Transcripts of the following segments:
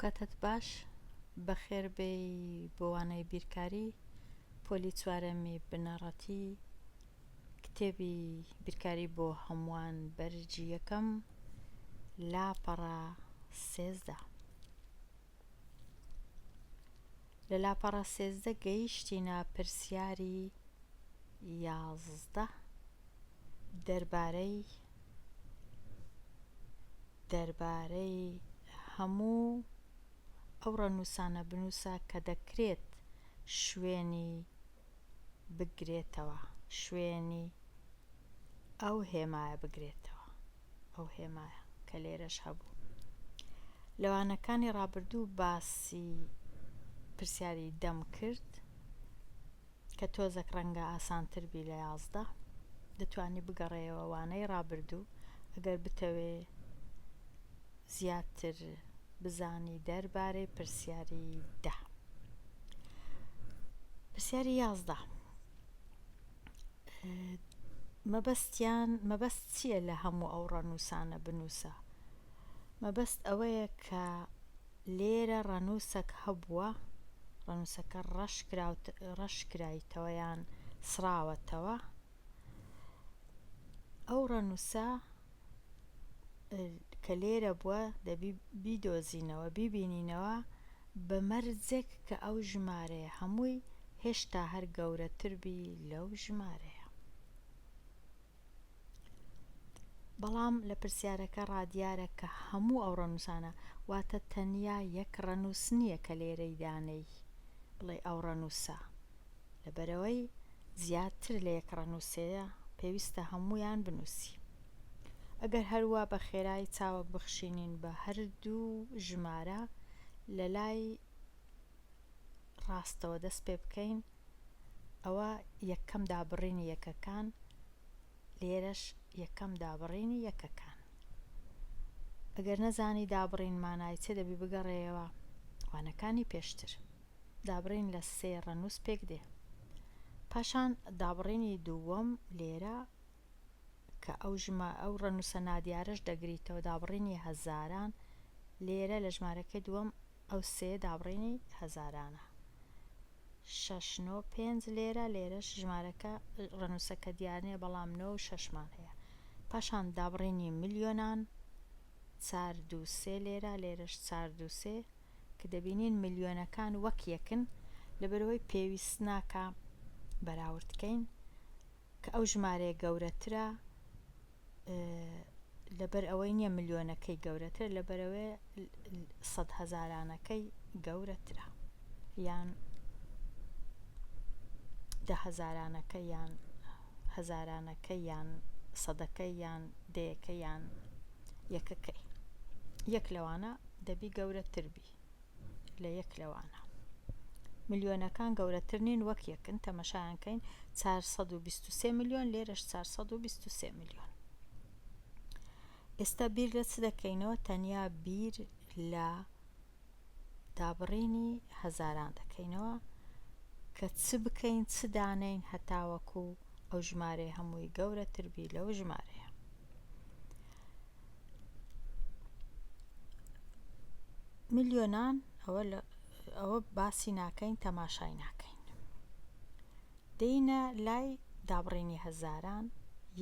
ئەوکاتەت باش بەخێر بێی بۆ وانەی بیرکاری پۆلی چوارەمی بنەڕەتی کتێبی بیرکاری بۆ هەمووان بەرگی یەکەم لاپەڕە 13 لە لاپەڕە 13 گەیشتینە پرسیاری 11 دەربارەی دەربارەی هەموو ئەو ڕەنووسانە بنووسە کە دەکرێت شوێنی بگرێتەوە، شوێنی ئەو هێمایە بگرێتەوە، ئەو هێمایە کە لێرەش هەبوو. لە وانەکانی ڕابردوو باسی پرسیاری دەم کرد. کە تۆزەک ڕەنگە ئاسانتر بی لە 11 دەتوانی بگەڕێیەوە وانەی ڕابردوو ئەگەر بتەوێ زیاتر بزانی دەربارەی پرسیاری دە. پرسیاری 11 مەبەستیان مەبەست چییە لە هەموو ئەو ڕەنووسانە بنووسە مەبەست ئەوەیە کە لێرە ڕەنووسەک هەبووە، ڕەنووسەکە ڕەش کرایتەوە یان سڕاوەتەوە، ئەو ڕەنووسە کە لێرە بووە دەبی بیدۆزینەوە، بیبینینەوە بە مەرجێک کە ئەو ژمارەیە هەمووی هێشتا هەر گەورەتر بی لەو ژمارەیە. بەڵام لە پرسیارەکە ڕا دیارە کە هەموو ئەو ڕەنووسانە، واتە تەنیا یەک ڕەنووس نییە کە لێرەی دانێی بڵێی ئەو ڕەنووسە، لەبەرئەوەی زیاتر لە یەک ڕەنووسەیە پێویستە هەموویان بنووسی. ئەگەر هەروا بە خێرایی چاوەک بخشینین بە هەردوو ژمارە لە لای ڕاستەوە دەست پێ بکەین، ئەوە یەکەم دابڕینی یەکەکان لێرەش یەکەم دابڕینی یەکەکان ئەگەر نەزانی دابڕین مانای چێ دەبی بگەڕێیەوە وانەکانی پێشتر دابڕین لە سێ ڕەنووس پێک دێ پاشان دابڕینی دووەم لێرە کە ئەو ژمە ئەو ڕەنووسە نادیارەش دەگریتەوە دابڕینی هەزاران لێرە لە ژمارەکەی دووەم ئەو سێ دابڕینی هەزارانە. شەش نۆ پێنج لێرە لێرەش ژمارەکە ڕەنووسەکە دیار نییە بەڵام نۆ و شەشمان هەیە پاشان دابڕینی ملیۆنان چار دوو سێ لێرە لێرەش چار دوو سێ کە دەبینین ملیۆنەکان وەک یەکن لەبەرئەوەی پێویست ناکا بەراورد کەین کە ئەو ژمارەیە گەورەترە لەبەر ئەوەی نییە ملیۆنەکەی گەورەترە لەبەرئەوەی سەد هەزارانەکەی گەورەترە یان دە هەزارانەکە یان هەزارانەکە یان سەدەکە یان دەیەکە یان یەکەکەی یەک لەوانە دەبی گەورەتر بی لە یەک لەوانە ملیۆنەکان گەورەتر نین وەک یەکن تەمەشایان کەین 423 ملیۆن لێرەش 423 ملیۆن ئێستا بیر لە چ دەکەینەوە تەنیا بیر لە دابڕینی هەزاران دەکەینەوە کە چ بکەین چ دانەین هەتاوەکو ئەو ژمارەیە هەمووی گەورەتر بی لەو ژمارەیە. ملیۆنان ئەوە ئەوە باسی ناکەین تەماشای ناکەین دێینە لای دابڕینی هەزاران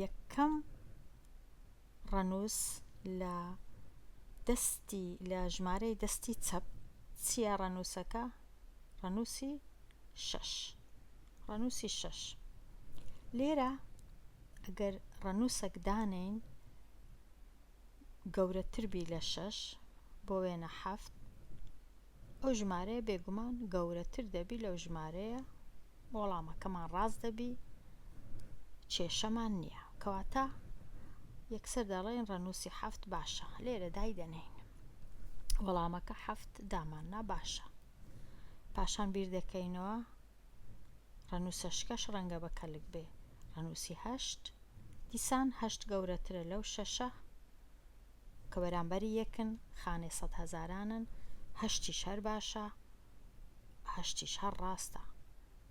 یەکەم ڕەنووس لە دەستی لە ژمارەی دەستی چەپ چییە ڕەنووسەکە ڕەنووسی شەش ڕەنووسی شەش لێرە ئەگەر ڕەنووسەک دانێین گەورەتر بی لە شەش بۆ وێنە حەفت ئەو ژمارەیە بێگومان گەورەتر دەبی لەو ژمارەیە وەڵامەکەمان ڕاست دەبی کێشەمان نییە کەواتە یەکسەر دەڵێن ڕەنووسی حەفت باشە لێرە دایدەنێین وەڵامەکە حەفت داماننا باشە پاشان بیر دەکەینەوە ڕەنووسەشکەش ڕەنگە بە کەلک بێ ڕەنووسی هەشت دیسان هەشت گەورەترە لەو شەشە کە بەرامبەری یەکن خانەی سەد هەزارانن هەشتیش هەر باشە هەشتیش هەر ڕاستە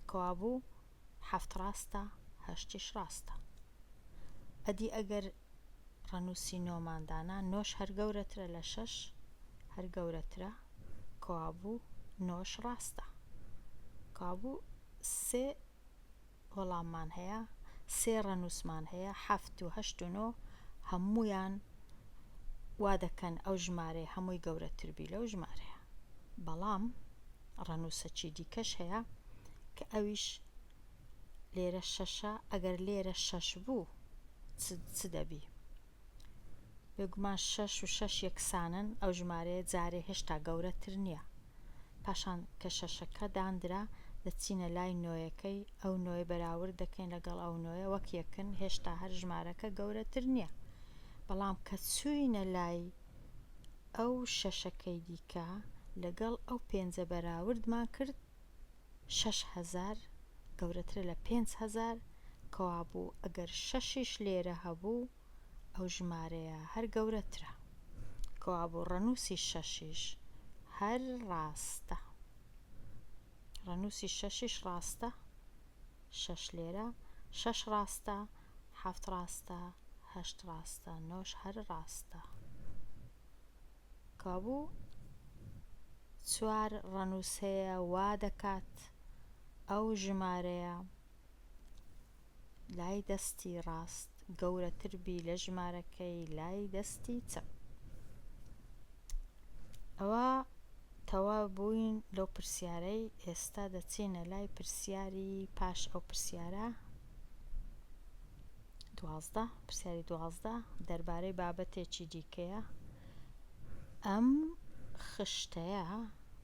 کەوابوو حەفت ڕاستە هەشتیش ڕاستە ئەدی ئەگەر ڕەنووسی نۆمان دانا نۆش هەر گەورەترە لە شەش هەر گەورەترە. کەوابوو نۆش ڕاستە. کەوابوو سێ وەڵاممان هەیە، سێ ڕەنووسمان هەیە، حەفت و هەشت و نۆ، هەموویان وا دەکەن ئەو ژمارەیە هەمووی گەورەتر بی لەو ژمارەیە. بەڵام ڕەنووسەکی دیکەش هەیە کە ئەویش لێرە شەشە، ئەگەر لێرە شەش بوو چ دەبی؟ بێگومان شەش و شەش یەکسانن، ئەو ژمارەیە جارێ هێشتا گەورەتر نییە. پاشان کە شەشەکە داندرا دەچینە لای نۆیەکەی، ئەو نۆیە بەراورد دەکەین لەگەڵ ئەو نۆیە وەک یەکن، هێشتا هەر ژمارەکە گەورەتر نییە. بەڵام کە چووینە لای ئەو شەشەکەی دیکە لەگەڵ ئەو پێنجە بەراوردمان کرد، 6000 گەورەترە لە 5000، کەوابوو ئەگەر شەشیش لێرە هەبوو ئەو ژمارەیە هەر گەورەترە. کەوابوو ڕەنووسی شەشیش هەر ڕاستە. ڕەنووسی شەشیش ڕاستە. شەش لێرە، شەش ڕاستە، حەفت ڕاستە، هەشت ڕاستە، نۆش هەر ڕاستە. کەوابوو چوار ڕەنووس هەیە وا دەکات ئەو ژمارەیە لای دەستی ڕاست گەورەتر بی لە ژمارەکەی لای دەستی چەپ. ئەوە تەواو بووین لەو پرسیارەی ئێستا دەچینە لای پرسیاری پاش ئەو پرسیارە 12 پرسیاری 12 دەربارەی بابەتێکی دیکەیە ئەم خشتەیە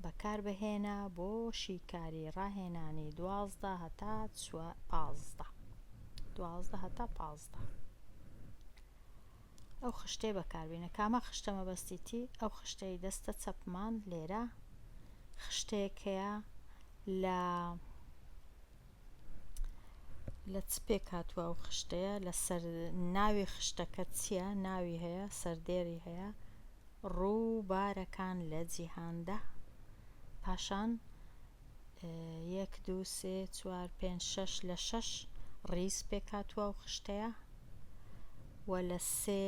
بەکاربهێنە بۆ شیکاری ڕاهێنانی 12 هەتا 15 12 هەتا 15 ئەو خشتەی بەکاربینە کامە خشتە مەبەستیتی ئەو خشتەی دەستە چەپمان لێرە خشتەیەک هەیە لە لە چ پێکهاتووە ئەو خشتەیە لەسەر ناوی خشتەکە چییە ناوی هەیە سەردێری هەیە ڕووبارەکان لە جیهاندا پاشان یەک دوو سێ چوار پێنج شەش لە شەش ڕیز پێکهاتووە ئەو خشتەیە و لە سێ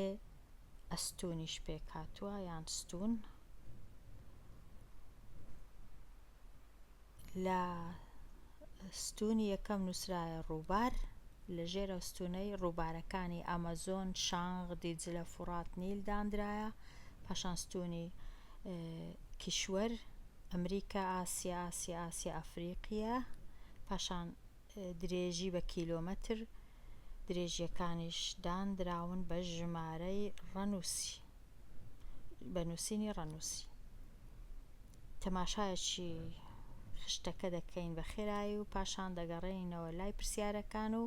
ئەستونیش پێکهاتووە یان ستون لە ستونی یەکەم نووسرایە ڕووبار، لە ژێر ئەو ستونەی ڕووبارەکانی ئەمەزۆن، شانغ، دیجلە، فوڕات، نیل داندرایە، پاشان ستونی کیشوەر، ئەمریکا، ئاسیا، ئاسیا، ئاسیا، ئەفریقیا، پاشان درێژی بە کیلۆمەتر، درێژیەکانیش داندراون بە ژمارەی ڕەنووسی. بە نووسینی ڕەنووسی. تەماشایەکی خشتەکە دەکەین بە خێرایی و پاشان دەگەڕێینەوە لای پرسیارەکان و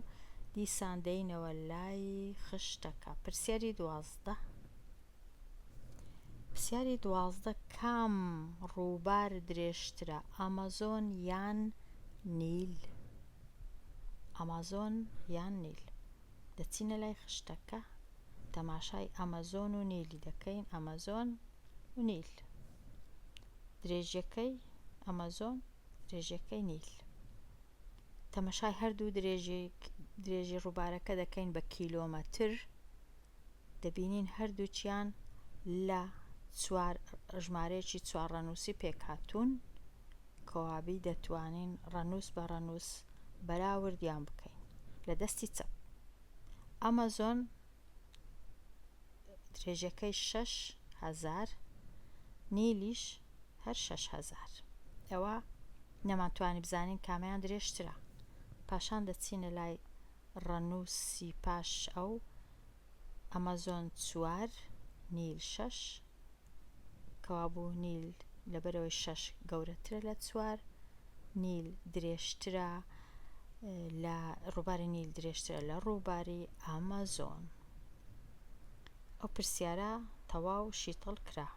دیسان دێینەوە لای خشتەکە. پرسیاری 12. پرسیاری 12 کام ڕووبار درێژترە ئامازۆن یان نیل؟ ئامازۆن یان نیل؟ دەچینە لای خشتەکە تەماشای ئەمەزۆن و نیلی دەکەین ئەمەزۆن و نیل درێژیەکەی ئەمەزۆن درێژیەکەی نیل تەمەشای هەردوو درێژی درێژی ڕووبارەکە دەکەین بە کیلۆمەتر دەبینین هەردووکیان لە چوار ژمارەیەکی چوار ڕەنووسی پێکهاتوون کەوابی دەتوانین ڕەنووس بە ڕەنووس بەراوردیان بکەین لە دەستی چەپ ئەمەزۆن درێژەکەی 6000 نیلیش هەر 6000 ئەوە نەمانتوانی بزانین کامیان درێژترە پاشان دەچینە لای ڕەنووسی پاش ئەو ئەمەزۆن چوار نیل شەش کەوابوو نیل لەبەرئەوەی شەش گەورەترە لە چوار نیل درێژترە لە ڕووباری نیل درێژترە لە ڕووباری ئەمەزۆن ئەو پرسیارە تەواو شیتەڵ کرا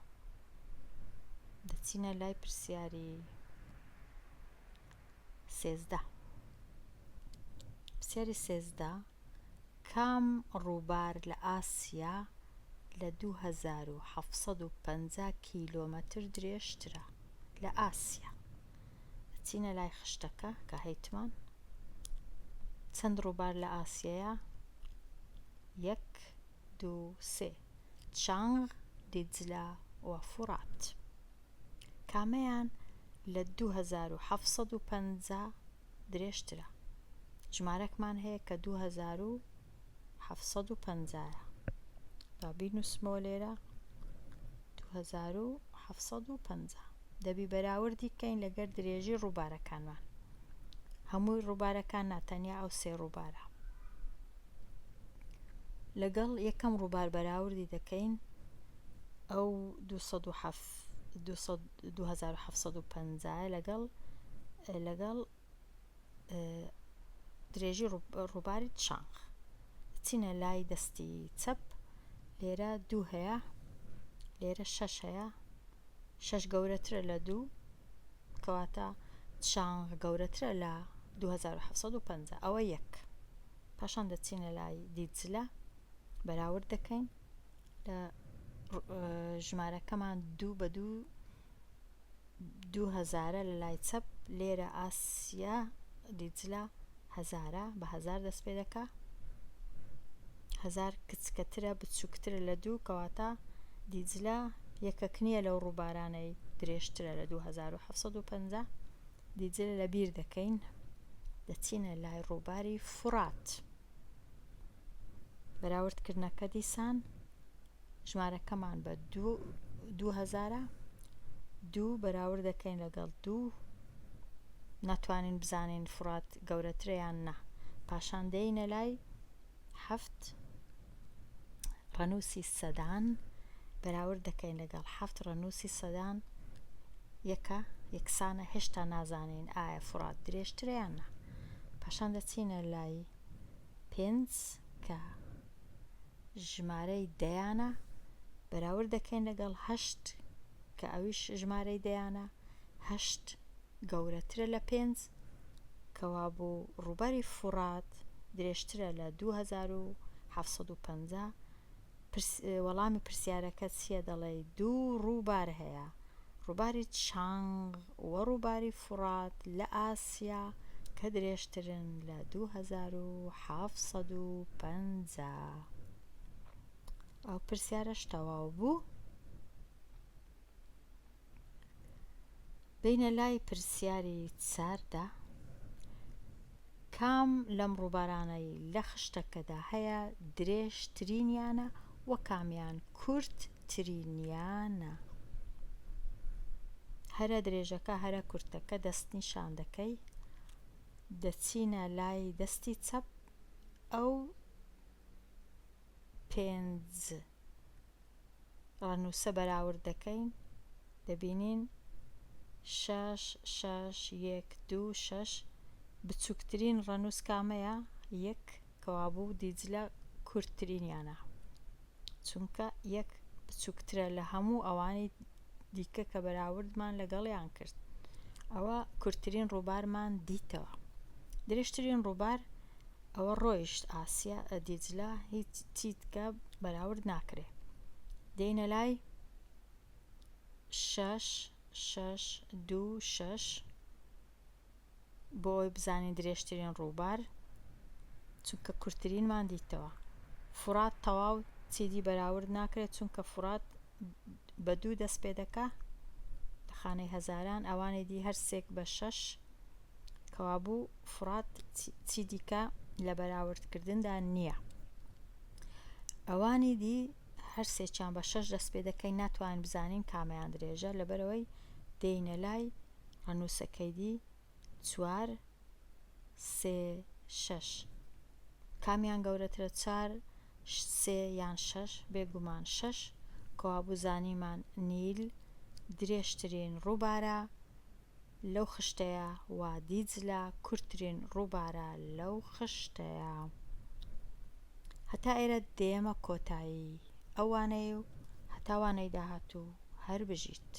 دەچینە لای پرسیاری 13 پرسیاری 13 کام ڕووبار لە ئاسیا لە 2750 کیلۆمەتر درێژترە؟ لە ئاسیا. دەچینە لای خشتەکە کە هەیتمان. چەند ڕووبار لە ئاسیایە؟ یەک، دوو، سێ. چانغ، دیجلە و فوڕات. کامەیان لە 2750 درێژترە؟ ژمارەکمان هەیە کە 2750 یە. با بینووسمەوە لێرە 2750. دەبی بەراوردی کەین لەگەر درێژی ڕووبارەکانمان. هەمووی ڕووبارەکان نا، تەنیا ئەو سێ ڕووبارە. لەگەڵ یەکەم ڕووبار بەراوردی دەکەین ئەو 2750 لەگەڵ لەگەڵ درێژی ڕووباری چانغ دەچینە لای دەستی چەپ لێرە دوو هەیە لێرە شەش هەیە شەش گەورەترە لە دوو کەواتە چانغ گەورەترە لە 2750 ئەوە یەک پاشان دەچینە لای دیجلە بەراورد دەکەین لە ژمارەکەمان دوو بە دوو دوو هەزارە لە لای چەپ لێرە ئاسیا دیجلە هەزارە بە هەزار دەست پێ دەکا هەزار کچکەترە بچووکترە لە دوو کەواتە دیجلە یەکەک نییە لەو ڕووبارانەی درێژترە لە 2750 دیجلە لە بیر دەکەین دەچینە لای ڕووباری فورات بەراوردکردنەکە دیسان ژمارەکەمان بە دوو دوو هەزارە دوو بەراورد دەکەین لەگەڵ دوو ناتوانین بزانین فڕات گەورەترە یان نا پاشان دێینە لای هەفت ڕەنووسی سەدان بەراورد دەکەین لەگەڵ هەفت ڕەنووسی سەدان یەکە یەکسانە هێشتا نازانین ئایا فڕات درێژترە یان نا پاشان دەچینە لای پێنج کە ژمارەی دەیانە بەراورد دەکەین لەگەڵ هەشت کە ئەویش ژمارەی دەیانە، هەشت گەورەترە لە پێنج، کەوابوو ڕووباری فوڕات درێژترە لە 2750، وەڵامی پرسیارەکە چییە دەڵێی دوو ڕووبار هەیە ڕووباری چانغ و ڕووباری فوڕات لە ئاسیا کە درێژترن لە 2750. ئەو پرسیارەش تەواو بوو. بینە لای پرسیاری چاردا کام لەم ڕووبارانەی لە خشتەکەدا هەیە درێژترینیانە و کامیان کورتترینیانە؟ هەرە درێژەکە هەرە کورتەکە دەستنیشان دەکەی دەچینە لای دەستی چەپ ئەو پێنج ڕەنووسە بەراورد دەکەین دەبینین شەش شەش یەک دوو شەش بچووکترین ڕەنووس کامەیە یەک کەوابوو دیجلە کورتترینیانە چونکە یەک بچووکترە لە هەموو ئەوانی دیکە کە بەراوردمان لەگەڵیان کرد ئەوە کورتترین ڕووبارمان دیتەوە درێژترین ڕووبار ئەوە ڕۆیشت ئاسیا دیجلە هیچ چیتکە بەراورد ناکرێ دێینە لای شەش شەش دوو شەش بۆ ئەوەی بزانین درێژترین ڕووبار چونکە کورتترینمان دیتەوە فورات تەواو چیدی بەراورد ناکرێت چونکە فورات بە دوو دەست پێ دەکا لە خانەی هەزاران ئەوانی دی هەر سێک بە شەش کەوابوو فورات چی دیکە لە بەراوردکردندا نییە ئەوانی دی هەر سێکیان بە شەش دەست پێ دەکەین ناتوانین بزانین کامەیان درێژە لەبەرەوەی دێینە لای ڕەنووسەکەی دی چوار سێ شەش کامیان گەورەترە چار سێ یان شەش بێگومان شەش کەوابوو زانیمان نیل درێژترین ڕووبارە لەو خشتەیە و دیجلە کورتترین ڕووبارە لەو خشتەیە. هەتا ئێرە دێمە کۆتایی ئەو وانەیە و هەتا وانەی داهاتوو هەر بژیت.